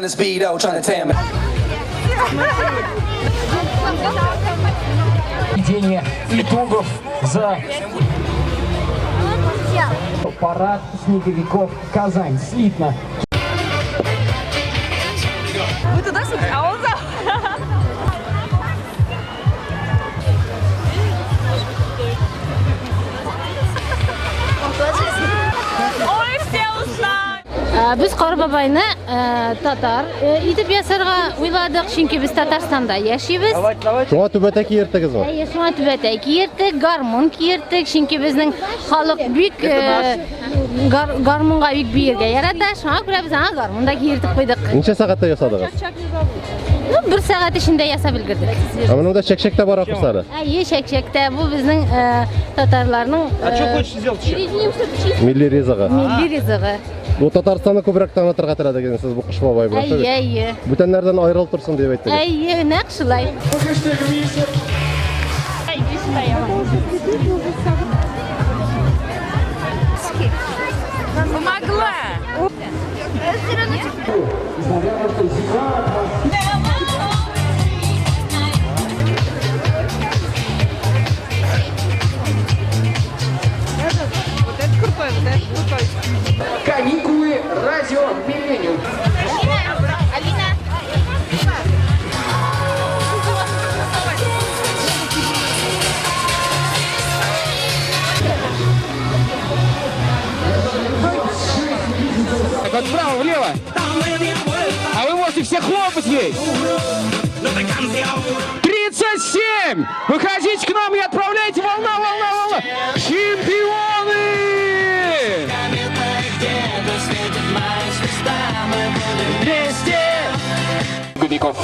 in a speedo trying to tan me. Подведение итогов за парад снеговиков Казань. Слитно. Вы туда смотрите, а он за... Ой, все устали! Без Кар бабайны татар итеп ясарга уйладык, чөнки без Татарстанда яшибез. Шуңа түбәтәй киертегезме? Әйе, шуңа түбәтәй киерттек, гармун киерттек, чөнки безнең халык бик гармунга бик биергә ярата, шуңа күрә без аңа гармун да киертеп куйдык. Ничә сәгатьтә ясадыгыз? Ну, бер сәгать эчендә ясап өлгердек. Ә моның чәкчәк тә бар ахрысы. Әйе, чәкчәк тә бу безнең татарларның Милли ризыгы. Милли ризыгы. Бу Татарстанны күбрәк танытырга теләдегез сез бу Кыш бабай белән. Әйе, әйе. Бүтәннәрдән аерылып торсын дип әйттегез. Әйе, нәкъ шулай. Иди сюда, я вам. Помогла! Вот это крутой, вот это крутой. Каникулы радио Миллениум. Алина! Так, вправо, влево. А вы можете все хлопать ей. 37! Выходите к нам и отправляйте волна, волна, волна. Чемпионы! Вместе! Губиков.